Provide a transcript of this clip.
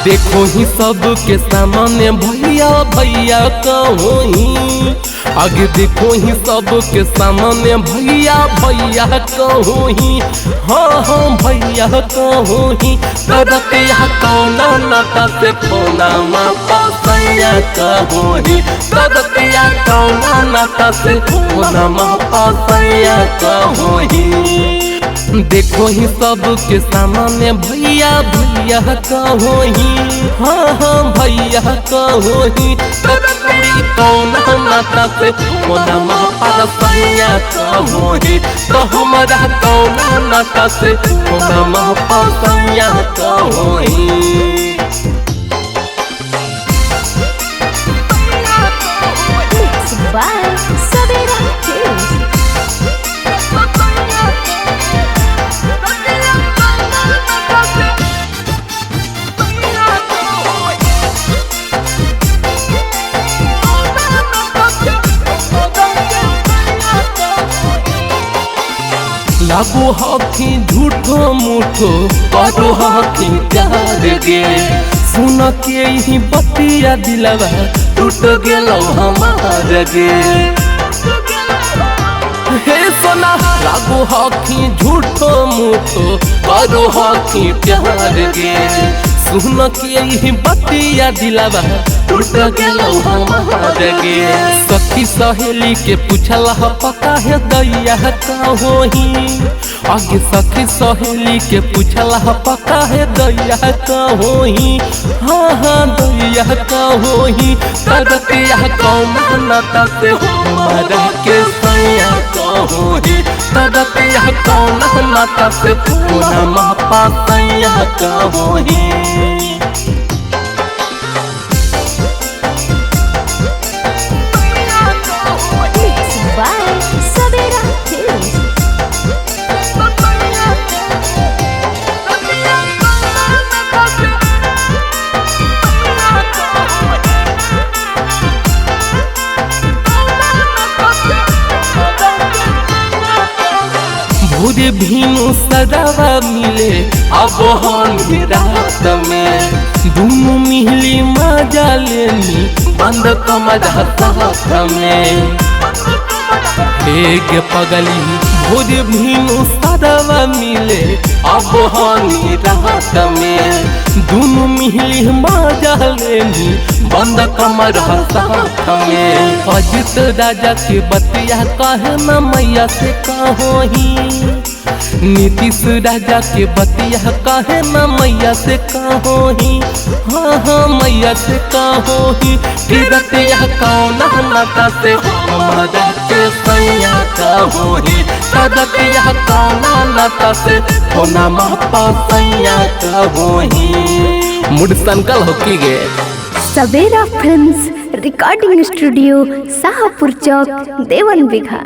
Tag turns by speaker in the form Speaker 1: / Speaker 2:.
Speaker 1: देखो ही सबके सामने भैया भैया कहो ही। आगे देखो ही सबके सामने भैया भैया कहो ही। हाँ हाँ भैया कहो ही। तरतिया कौना नाता से फोना मापा सैया कहो ही। तरतिया कौना नाता से फोना मापा सैया कहो ही। देखो ही सबके सामने भैया भैया कहो ही। हाँ हाँ भैया कहो ही। तरतिया कौना नाता से फोना मापा सैया कहो ही। तो हमारा कौना नाता से फोना मापा सैया कहो ही।
Speaker 2: Mixed by Savera Films.
Speaker 1: लागू हखी झूठो मूठो करो हखी प्यार गे। सुन के ही बतिया दिलवा टूट गेलो हमार गे। हे सोना लागू हखी झूठो मूठो करो हखी प्यार गे। सुन के ही बतिया दिलवा टूट गेलो हमार गे। सखी सहेली के पूछला पता है दैया कहो ही। आगे सखी सहेली के पूछला पता है दैया कहो ही। हाँ हाँ दैया कहो ही। तरतिया कौना नाता से हमारा के सैया कहो ही। तरतिया कौना नाता से फोना मापा सैया कहो ही।
Speaker 2: Mixed by Savera Films.
Speaker 1: भोर भीनु सदावा मिले अब हम रात में। दुनु मिली मजा लेनी बंद कमरा साथ में। एक पगली भोर भीनु सदावा मिले अब हम रात में। दुनु मिली मजा लेनी बंद कमरा साथ में। अजित राजा के बतिया कहे न मैया से कहो ही। नीतीश राजा के बतिया कहे न मैया से कहो ही। हाँ हाँ मैया से कहो ही। रतिया कौना नाता से हमारा के सैया कहो ही। रतिया कौना नाता से फोना मापा सैया कहो ही। मुड़ संकल होकी गे।
Speaker 2: Savera films recording studio, Shahpur Chowk, Devan Bigha.